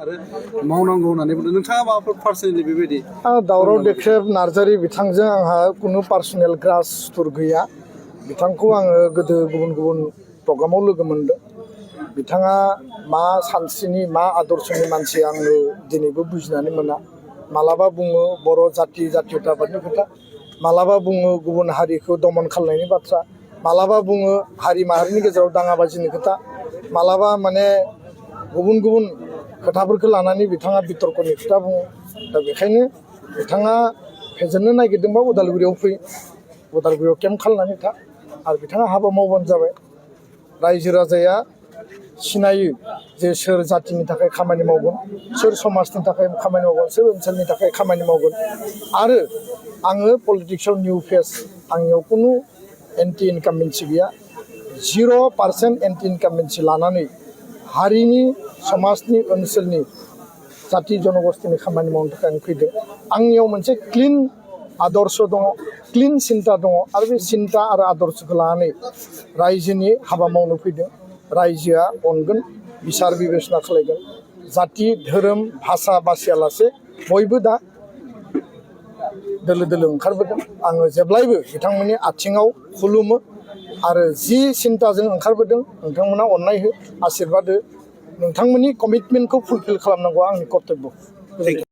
आरो मावनांगौ होननानै बुंदों नोंथाङा माबाफोर पार्सनेलि बेबायदि दावराव देख्रेब नार्जारि बिथांजों आंहा खुनु पार्सनेल ग्रास सुथुर गैया बिथांखौ आङो गोदो गुबुन गुबुन प्रग्रामाव लोगो मोनदों बिथाङा मा सानस्रिनि मा आदर्शनि मानसि आङो दिनैबो बुजिनानै मोना मालाबा बुङो बर' जाति जातीयताबादनि खोथा मालाबा बुङो गुबुन हारिखौ दमन खालामनायनि बाथ्रा मालाबा बुङो हारि माहारिनि गेजेराव दाङाबाजिनि खोथा मालाबा माने गुबुन गुबुन खोथाफोरखौ लानानै बिथाङा बितर्कनि खोथा बुङो दा बेखायनो बिथाङा फेजेननो नागिरदोंबा उदालगुरियाव फै उदालगुरियाव केम्प खालामनानै था आरो बिथाङा हाबा मावबानो जाबाय रायजो राजाया सिनायो जे सोर जातिनि थाखाय खामानि मावगोन सोर समाजनि थाखाय खामानि मावगोन सोर ओनसोलनि थाखाय खामानि मावगोन आरो आङो पलिटिक्सआव निउ फेस आंनियाव खुनु एन्टि इनकामबेन्सि गैया 0% एन्टि इनकामबेन्सि लानानै हारिनि समाजनि ओनसोलनि जाति जनगोष्ठीनि खामानि मावनो थाखाय आं फैदों आंनियाव मोनसे क्लिन आदर्श दङ क्लिन सिन्ता दङ आरो बे सिन्ता आरो आदर्शखौ लानानै रायजोनि हाबा मावनो फैदों रायजोआ अनगोन बिसार बिबेसना खालामगोन जाति धोरोम भाषा बासियालासे बयबो दा दोलो दोलो ओंखारबोदों आङो जेब्लायबो बिथांमोननि आथिङाव खुलुमो आरो जि सिन्ताजों ओंखारबोदों नोंथांमोना अननाय हो आशीर्बाद हो नोंथांमोननि कमिटमेन्टखौ फुलफिल खालामनांगौआ आंनि कर्तब्य।